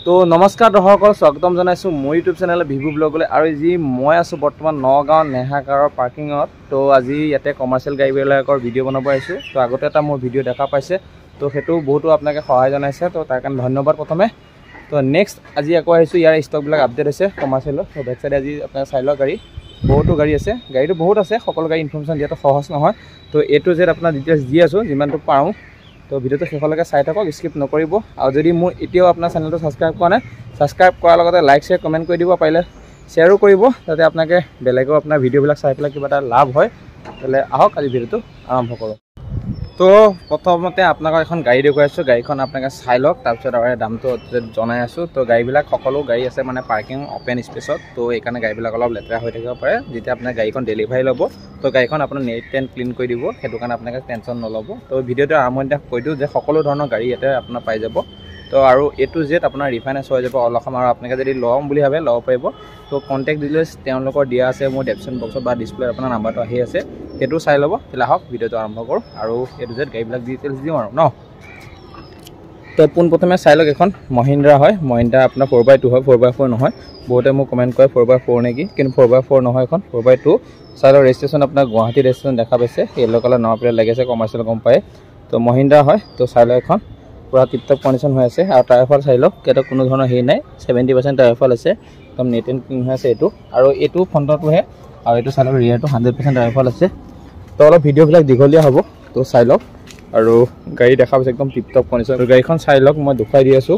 তো নমস্কাৰ দৰ্শকসকল, স্বাগতম জনাইছোঁ মোৰ ইউটিউব চেনেল ভিভু ব্লগলৈ। আৰু যি মই আছোঁ বৰ্তমান নগাঁও নেহাকাৰৰ পাৰ্কিঙত। তো আজি ইয়াতে কমাৰ্চিয়েল গাড়ীবিলাকৰ ভিডিঅ' বনাব আহিছোঁ। তো আগতে এটা মোৰ ভিডিঅ' দেখা পাইছে, তো সেইটো বহুতো আপোনালোকে সহায় জনাইছে, তো তাৰ কাৰণে ধন্যবাদ প্ৰথমে। তো নেক্সট আজি আকৌ আহিছোঁ, ইয়াৰ ষ্টকবিলাক আপডেট হৈছে কমাৰ্চিয়েলৰ। তো বেক চাইডে আজি আপোনালোকে চাই লওক, গাড়ী বহুতো গাড়ী আছে, গাড়ীটো বহুত আছে, সকলো গাড়ী ইনফৰ্মেশ্যন দিয়াটো সহজ নহয়। তো এইটো যে আপোনাৰ ডিটেইলছ দি আছোঁ যিমানটো পাৰোঁ। তো ভিডিঅ'টো শেষলৈকে চাই থাকক, স্কিপ নকৰিব। আৰু যদি মোৰ এতিয়াও আপোনাৰ চেনেলটো ছাবস্ক্ৰাইব কৰা নাই, ছাবস্ক্ৰাইব কৰাৰ লগতে লাইক শ্বেয়াৰ কমেণ্ট কৰি দিব, পাৰিলে শ্বেয়াৰো কৰিব, যাতে আপোনালোকে বেলেগেও আপোনাৰ ভিডিঅ'বিলাক চাই পেলাই কিবা এটা লাভ হয়। তেতিয়াহ'লে আহক আজি ভিডিঅ'টো আৰম্ভ কৰোঁ। তো প্ৰথমতে আপোনালোকক এখন গাড়ী দেখুৱাইছোঁ, গাড়ীখন আপোনালোকে চাই লওক, তাৰপিছত আৰু দামটো জনাই আছোঁ। তো গাড়ীবিলাক সকলো গাড়ী আছে মানে পাৰ্কিং অ'পেন স্পেচত, তো এইকাৰণে গাড়ীবিলাক অলপ লেতেৰা হৈ থাকিব পাৰে। যেতিয়া আপোনাৰ গাড়ীখন ডেলিভাৰী ল'ব, তো গাড়ীখন আপোনাৰ নেট এণ্ড ক্লিন কৰি দিব, সেইটো কাৰণে আপোনালোকে টেনশ্যন নল'ব। তো ভিডিঅ'টো আৰম্ভণিতে কৈ দিওঁ যে সকলো ধৰণৰ গাড়ী ইয়াতে আপোনাৰ পাই যাব। তো আৰু এ টু জেড আপোনাৰ ৰিফাইনেন্স হৈ যাব অল অসম। আৰু আপোনালোকে যদি ল'ম বুলি ভাবে ল'ব পাৰিব। তো কণ্টেক্ট ডিটেইলছ তেওঁলোকৰ দিয়া আছে মোৰ ডেছক্ৰিপশ্যন বক্সত বা ডিছপ্লেত আপোনাৰ নাম্বাৰটো আহি আছে, সেইটো চাই ল'ব। তেতিয়াহ'লে আহক ভিডিঅ'টো আৰম্ভ কৰোঁ আৰু এ টু জেড গাড়ীবিলাক ডিটেইলছ দিওঁ আৰু ন। তো পোনপ্ৰথমে চাই লওক, এখন মহিন্দ্ৰা হয়। মহিন্দ্ৰা আপোনাৰ 4x2 হয়, 4x4 নহয়। বহুতে মোক কমেণ্ট কৰে 4x4 নেকি, কিন্তু 4x4 নহয়, এখন 4x2। চাই লওক, ৰেজিষ্ট্ৰেশ্যন আপোনাৰ গুৱাহাটী ৰেজিষ্ট্ৰেশ্যন দেখা পাইছে, য়েল্ল' কালাৰ নম্বৰ প্লেট লাগিছে, কমাৰ্চিয়েল গম পায়। তো মহিন্দ্ৰা হয়। তো চাই লওক, এখন পূৰা টিপটপ কণ্ডিশ্যন হৈ আছে। আৰু টায়াৰ ফাল চাই লওক, ইয়াতে কোনো ধৰণৰ হেৰি নাই, 70% টায়াৰ ফাল আছে, একদম নেট এণ্ড ক্লিন হৈ আছে এইটো। আৰু এইটো ফ্ৰণ্টৰটোহে, আৰু এইটো চাই লওক ৰিয়াৰটো 100% টায়াৰ ফাল আছে। তো অলপ ভিডিঅ'বিলাক দীঘলীয়া হ'ব, তো চাই লওক। আৰু গাড়ী দেখা পাইছে একদম টিপটপ কণ্ডিশ্যন। গাড়ীখন চাই লওক, মই দেখুৱাই দি আছোঁ।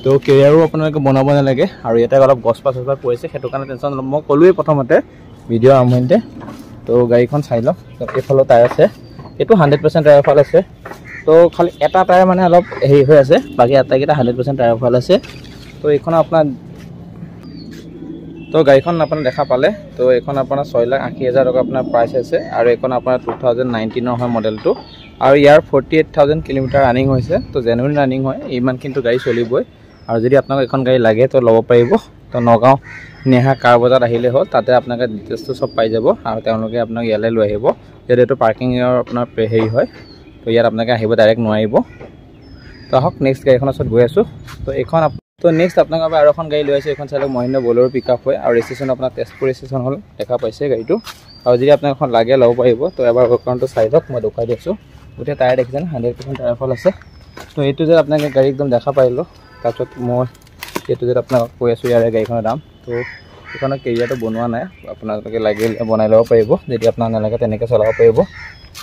তো কেৰিয়াৰো আপোনালোকে বনাব নালাগে। আৰু ইয়াতে অলপ গছপাত চছপাত পৰিছে, সেইটো কাৰণে টেনশ্যন নল'ব, মই ক'লোৱেই প্ৰথমতে ভিডিঅ' আৰম্ভণিতে। তো গাড়ীখন চাই লওক, এইফালেও টায়াৰ আছে, এইটো 100% টায়াৰ ফাল আছে। তো খালি এটা টায়াৰ মানে অলপ হেৰি হৈ আছে, বাকী আটাইকেইটা 100% টায়াৰ ফাল আছে। তো এইখন আপোনাৰ, তো গাড়ীখন আপোনাৰ দেখা পালে। তো এইখন আপোনাৰ 6,80,000 টকা আপোনাৰ প্ৰাইচ আছে। আৰু এইখন আপোনাৰ 2019ৰ হয় মডেলটো। আৰু ইয়াৰ 48,000 কিলোমিটাৰ ৰানিং হৈছে, তো জেনুইন ৰানিং হয়, ইমানখিনিতো গাড়ী চলিবই। আৰু যদি আপোনাক এখন গাড়ী লাগে তো ল'ব পাৰিব। তো নগাঁও নেহা কাৰ বজাৰত আহিলে হ'ল, তাতে আপোনালোকে ডিটেইলছটো চব পাই যাব। আৰু তেওঁলোকে আপোনাক ইয়ালৈ লৈ আহিব, যিহেতু এইটো পাৰ্কিঙৰ আপোনাৰ হেৰি হয়, তো ইয়াত আপোনালোকে আহিব ডাইৰেক্ট নোৱাৰিব। তো আহক নেক্সট গাড়ীখনৰ ওচৰত গৈ আছোঁ। তো এইখন, তো নেক্সট আপোনালোকৰ আৰু এখন গাড়ী লৈ আহিছোঁ। এইখন চাই লওক, মহিন্দ্ৰা বলেৰো পিক আপ হয়। আৰু ৰেজিষ্ট্ৰেশ্যন আপোনাৰ তেজপুৰ ৰেজিষ্ট্ৰেশ্যন হ'ল, দেখা পাইছে গাড়ীটো। আৰু যদি আপোনাক এখন লাগে ল'ব পাৰিব। তো এবাৰ একাউণ্টটো চাই লওক, মই দেখুৱাই দি আছোঁ। গোটেই টায়াৰ দেখিছেনে, 100% টায়াৰ ফল আছে। তো এইটো যে আপোনালোকে গাড়ী একদম দেখা পাৰিলোঁ। তাৰপিছত মই এইটো যে আপোনাক কৈ আছোঁ ইয়াৰে গাড়ীখনৰ দাম। তো এইখনৰ কেৰিয়াৰটো বনোৱা নাই, আপোনালোকে লাগিলে বনাই ল'ব পাৰিব, যদি আপোনাক নালাগে তেনেকৈ চলাব পাৰিব।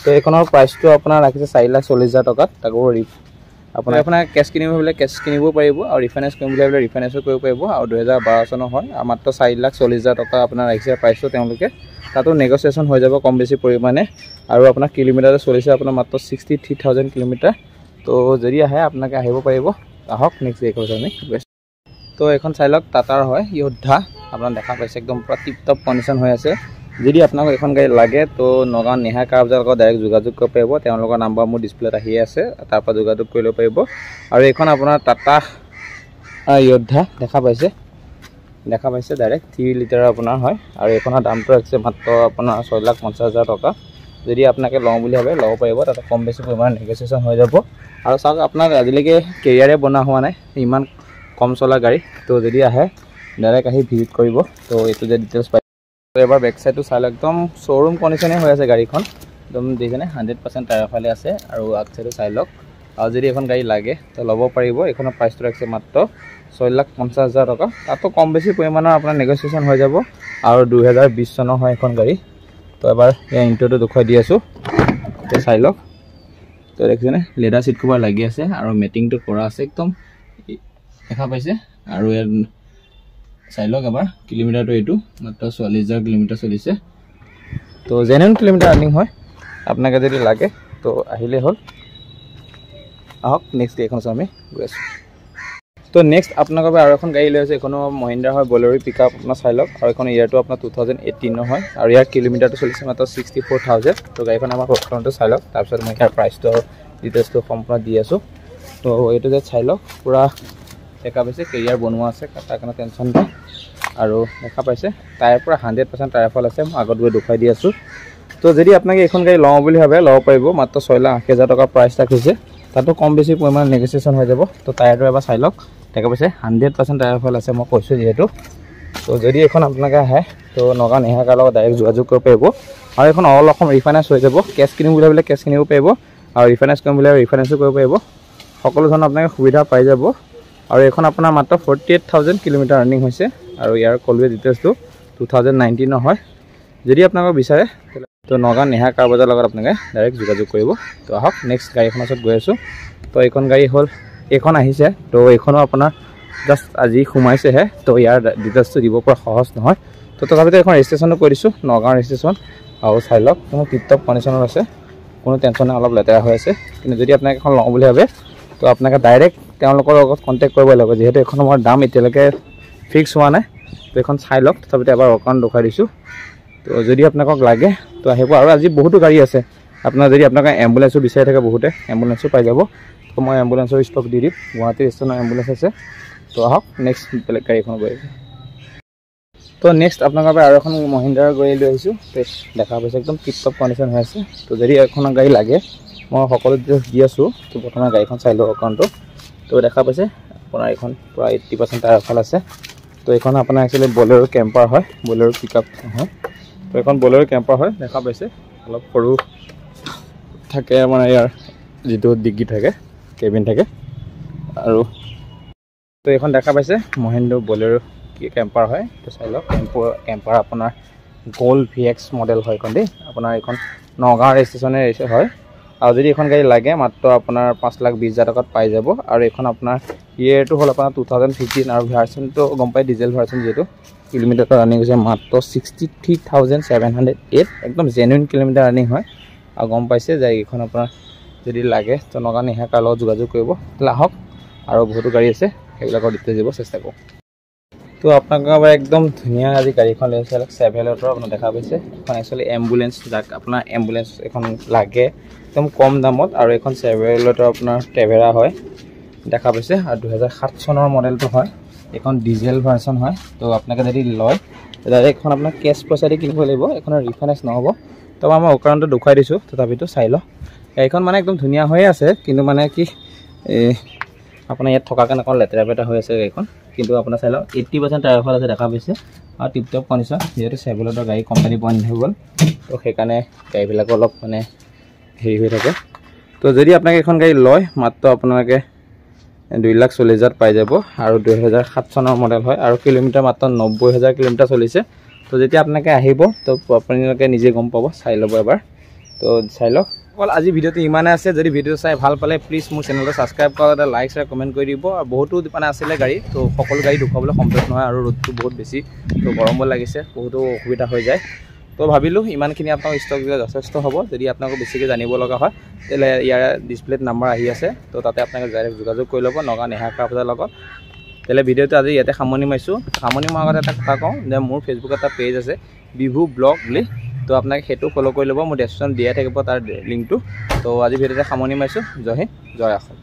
তো এইখনৰ প্ৰাইচটো আপোনাৰ ৰাখিছে 4,40,000 টকাত। তাকো আপোনাৰ কেছ কিনিব ভাবিলে কেছ কিনিবও পাৰিব, আৰু ৰিফাইনেন্স কৰিম বুলি ভাবিলে ৰিফাইনেন্সো কৰিব পাৰিব। আৰু 2012 চনৰ হয়, আৰু মাত্ৰ 4,40,000 টকা আপোনাৰ ৰাখিছে প্ৰাইচটো তেওঁলোকে। তাতো নেগচিয়েশ্যন হৈ যাব কম বেছি পৰিমাণে। আৰু আপোনাৰ কিলোমিটাৰটো চলিছে আপোনাৰ মাত্ৰ 63,000 কিলোমিটাৰ। তো যদি আহে আপোনালোকে আহিব পাৰিব। আহক নেক্সট গাড়ীখন আমি। তো এইখন চাই লওক, টাটাৰ হয় য়োদ্ধা, আপোনাৰ দেখা পাইছে একদম পূৰা টিপটপ কণ্ডিশ্যন হৈ আছে। যদি আপোনাক এখন গাড়ী লাগে তো নগাঁও নেহা কাৰ বজাৰৰ লগত ডাইৰেক্ট যোগাযোগ কৰিব পাৰিব। তেওঁলোকৰ নাম্বাৰ মোৰ ডিছপ্লেত আহি আছে, তাৰ পৰা যোগাযোগ কৰি ল'ব পাৰিব। আৰু এইখন আপোনাৰ টাটা য়োদ্ধা দেখা পাইছে, দেখা পাইছে ডাইৰেক্ট 3 লিটাৰৰ আপোনাৰ হয়। আৰু এইখনৰ দামটো ৰাখিছে মাত্ৰ আপোনাৰ 6,50,000 টকা। যদি আপোনাকে লওঁ বুলি ভাবে ল'ব পাৰিব, তাতে কম বেছি পৰিমাণে নেগচিয়েশ্যন হৈ যাব। আৰু চাওক, আপোনাৰ আজিলৈকে কেৰিয়াৰে বনোৱা হোৱা নাই, ইমান কম চলা গাড়ী। তো যদি আহে ডাইৰেক্ট আহি ভিজিট কৰিব। তো এইটো যে ডিটেইলছ পাই, এবাৰ বেক চাইডটো চাই লওক, একদম শ্ব'ৰুম কণ্ডিশ্যনে হৈ আছে গাড়ীখন, একদম দেখিছেনে 100% টায়াৰ ফালে আছে। আৰু আগ চাইডো চাই লওক। আৰু যদি এখন গাড়ী লাগে তো ল'ব পাৰিব। এইখনৰ প্ৰাইচটো ৰাখিছে মাত্ৰ 6,50,000 টকা। তাতো কম বেছি পৰিমাণৰ আপোনাৰ নেগচিয়েশ্যন হৈ যাব। আৰু 2020 চনৰ হয় এখন গাড়ী। তো এবাৰ ইয়াৰ ইণ্টাৰটো দেখুৱাই দি আছোঁ, তো চাই লওক। তো দেখিছেনে লেডাৰ চিট কভাৰ লাগি আছে আৰু মেটিংটো কৰা আছে, একদম দেখা পাইছে। আৰু ইয়াত চাই লওক এবাৰ কিলোমিটাৰটো, এইটো মাত্ৰ 44,000 কিলোমিটাৰ চলিছে। তো জেনুইন কিলোমিটাৰ ৰানিং হয়। আপোনাকে যদি লাগে তো আহিলেই হ'ল। আহক নেক্সট গাড়ীখন চাওঁ আমি গৈ আছোঁ। তো নেক্সট আপোনালোকৰ বাবে আৰু এখন গাড়ী লৈ আছে, এইখনো মহিন্দ্ৰা হয়, বলেৰো পিক আপ আপোনাৰ চাই লওক। আৰু এইখন ইয়াৰটো আপোনাৰ 2018ৰ হয়। আৰু ইয়াৰ কিলোমিটাৰটো চলিছে মাত্ৰ 64,000। তো গাড়ীখন আমাৰ বৰ্তমানটো চাই লওক, তাৰপিছত মই ইয়াৰ প্ৰাইচটো আৰু ডিটেইলছটো সম্পূৰ্ণ দি আছোঁ। তো এইটো যে চাই লওক, পূৰা দেখা পাইছে কেৰিয়াৰ বনোৱা আছে, তাৰ কাৰণে টেনশ্যন নাই। আৰু দেখা পাইছে টায়াৰ পূৰা 100% টায়াৰ ফল আছে, মই আগত গৈ দেখুৱাই দি আছোঁ। তো যদি আপোনালোকে এইখন গাড়ী লওঁ বুলি ভাবে ল'ব পাৰিব, মাত্ৰ 6,80,000 টকা প্ৰাইচ ৰাখিছে। তাতো কম বেছি পৰিমাণে নেগচিয়েশ্যন হৈ যাব। তো টায়াৰটো এবাৰ চাই লওক, দেখা পাইছে 100% টায়াৰ ভাল আছে, মই কৈছোঁ যিহেতু। তো যদি এইখন আপোনালোকে আহে তো নগাঁও নেহা কাৰ লগত ডাইৰেক্ট যোগাযোগ কৰিব পাৰিব। আৰু এইখন অল অসম ৰিফাইনেন্স হৈ যাব। কেছ কিনিম বুলি ভাবিলে কেছ কিনিব পাৰিব আৰু ৰিফাইনেন্স কৰিম বুলি ভাবিলে ৰিফাইনেন্সো কৰিব পাৰিব। সকলো ধৰণৰ আপোনালোকে সুবিধা পাই যাব। আৰু এইখন আপোনাৰ মাত্ৰ 48,000 কিলোমিটাৰ ৰানিং হৈছে আৰু ইয়াৰ ক'লোৱে ডিটেইলছটো 2019 হয়। যদি আপোনালোকে বিচাৰে তো নগাঁও নেহা কাৰ বজাৰৰ লগত আপোনালোকে ডাইৰেক্ট যোগাযোগ কৰিব। তো আহক নেক্সট গাড়ীখনৰ ওচৰত গৈ আছোঁ। তো এইখন গাড়ী হ'ল, এইখন আহিছে। তো এইখনো আপোনাৰ জাষ্ট আজি সোমাইছেহে, তো ইয়াৰ ডিটেইলছটো দিব পৰা সহজ নহয়। তো তথাপিতো এইখন ৰেজিষ্ট্ৰেশ্যনটো কৰি দিছোঁ, নগাঁও ৰেজিষ্ট্ৰেশ্যন। আৰু চাই লওক কোনো টিপটপ কণ্ডিশ্যনত আছে, কোনো টেনশ্যন নাই, অলপ লেতেৰা হৈ আছে। কিন্তু যদি আপোনাক এখন লওঁ বুলি ভাবে তো আপোনালোকে ডাইৰেক্ট তেওঁলোকৰ লগত কণ্টেক্ট কৰিব লাগিব, যিহেতু এইখনৰ মোৰ দাম এতিয়ালৈকে ফিক্স হোৱা নাই। তো এইখন চাই লওক, তথাপিতো এবাৰ অকাউণ্ট দেখুৱাই দিছোঁ। তো যদি আপোনালোকক লাগে তো আহিব। আৰু আজি বহুতো গাড়ী আছে, আপোনাৰ যদি আপোনালোকে এম্বুলেঞ্চো বিচাৰি থাকে, বহুতে এম্বুলেঞ্চো পাই যাব। তো মই এম্বুলেঞ্চৰ ষ্টক দি দিম, গুৱাহাটী ষ্টেচনৰ এম্বুলেঞ্চ আছে। তো আহক নেক্সট বেলেগ গাড়ী এখন গৈ আছোঁ। তো নেক্সট আপোনালোকৰ পৰা আৰু এখন মহিন্দ্ৰাৰ গাড়ী লৈ আহিছোঁ। দেখা পাইছে একদম টিপটপ কণ্ডিশ্যন হৈ আছে। তো যদি এখন গাড়ী লাগে মই সকলো ডিটেইলছ দি আছোঁ। তো প্ৰথমে গাড়ীখন চাই লওক একাউণ্টটো। তো দেখা পাইছে আপোনাৰ এইখন পূৰা 80% টায়াৰ ভাল আছে। তো এইখন আপোনাৰ একচুৱেলি বলেৰ' কেম্পাৰ হয়, বলেৰ' পিক আপ নহয়। তো এইখন বলেৰ' কেম্পাৰ হয়, দেখা পাইছে অলপ সৰু থাকে, মানে ইয়াৰ যিটো ডিগ্ৰী থাকে, কেবিন থাকে। আৰু তো এইখন দেখা পাইছে মহেন্দ্ৰ বলেৰ' কেম্পাৰ হয়। তো চাই লওক কেম্পাৰ আপোনাৰ গ'ল্ড VX model হয় এইখন দেই। আপোনাৰ এইখন নগাঁও ৰেজিষ্ট্ৰেশ্যনে হয়। আৰু যদি এইখন গাড়ী লাগে মাত্ৰ আপোনাৰ 5,20,000 টকাত পাই যাব। আৰু এইখন আপোনাৰ ইয়েৰটো হ'ল আপোনাৰ 2015 আৰু ভাৰ্চনটো গম পাই ডিজেল ভাৰ্চন, যিহেতু কিলোমিটাৰটো ৰানিং হৈছে মাত্ৰ 63,708, একদম জেনুইন কিলোমিটাৰ ৰানিং হয়। আৰু গম পাইছে যে এইখন আপোনাৰ যদি লাগে তো নগাঁও নেহা কাৰ লগত যোগাযোগ কৰিব। আহক আৰু বহুতো গাড়ী আছে, সেইবিলাকৰ ডিটেইলছ দিব চেষ্টা কৰোঁ। তো আপোনালোকৰ একদম ধুনীয়া আজি গাড়ীখন লৈ আহিছে, চেভেলটৰ আপোনাৰ দেখা পাইছে। এখন একচুৱেলি এম্বুলেঞ্চ, যাক আপোনাৰ এম্বুলেঞ্চ এখন লাগে একদম কম দামত। আৰু এইখন চেভেলটৰ আপোনাৰ টেভেৰা হয়, দেখা পাইছে। আৰু 2007 চনৰ মডেলটো হয়, এইখন ডিজেল ভাৰ্চন হয়। তো আপোনালোকে যদি লয় ডাইৰেক্ট এইখন আপোনাৰ কেছ পইচা দি কিনিব লাগিব, এইখনৰ ৰিফাইনেন্স নহ'ব। তো মই অকাৰণটো দেখুৱাই দিছোঁ, তথাপিতো চাই লওক। গাড়ীখন মানে একদম ধুনীয়া হৈয়ে আছে, কিন্তু মানে কি আপোনাৰ ইয়াত থকাৰ কাৰণে অকণ লেতেৰা পেতেৰা হৈ আছে গাড়ীখন। কিন্তু আপোনাৰ চাই লওক 80% টায়াৰ ভাল আছে, দেখা পাইছে। আৰু টিপটপ কণ্ডিশ্যন, যিহেতু চেভেলটৰ গাড়ী কোম্পানী পইণ্ট হৈ গ'ল, তো সেইকাৰণে গাড়ীবিলাকো অলপ মানে হেৰি হৈ থাকে। তো যদি আপোনালোকে এইখন গাড়ী লয় মাত্ৰ আপোনালোকে 2,40,000 পাই যাব। আৰু 2007 চনৰ মডেল হয় আৰু কিলোমিটাৰ মাত্ৰ 90,000 কিলোমিটাৰ চলিছে। তো যেতিয়া আপোনালোকে আহিব তো আপোনালোকে নিজে গম পাব, চাই ল'ব এবাৰ। তো চাই লওক। অকল আজি ভিডিঅ'টো ইমানে আছে। যদি ভিডিঅ'টো চাই ভাল পালে প্লিজ মোৰ চেনেলটো ছাবস্ক্ৰাইব কৰক, এটা লাইক শ্বেয়াৰ কমেণ্ট কৰি দিব। আৰু বহুতো মানে আছিলে গাড়ী, তো সকলো গাড়ী দেখুৱাবলৈ সম্ভৱ নহয় আৰু ৰ'দটো বহুত বেছি, তো গৰমো লাগিছে, বহুতো অসুবিধা হৈ যায়। তো ভাবিলোঁ ইমানখিনি আপোনাক ষ্টক দিলে যথেষ্ট হ'ব। যদি আপোনালোকক বেছিকৈ জানিব লগা হয় তেতিয়াহ'লে ইয়াৰ ডিছপ্লেত নাম্বাৰ আহি আছে, তো তাতে আপোনালোকে ডাইৰেক্ট যোগাযোগ কৰি ল'ব নগাঁও নেহা কাৰ বজাৰৰ লগত। তেতিয়াহ'লে ভিডিঅ'টো আজি ইয়াতে সামৰণি মাৰিছোঁ। সামৰণি মৰাৰ আগতে এটা কথা কওঁ যে মোৰ ফেচবুকত এটা পেজ আছে বিভু ব্লগ বুলি, তো আপোনালোকে সেইটো ফ'ল' কৰি ল'ব, মোৰ ডেছক্ৰিপশ্যন দিয়াই থাকিব তাৰ লিংকটো। তো আজি ভিডিঅ'তে সামৰণি মাৰিছোঁ। জয় হিন্দ, জয় অসম।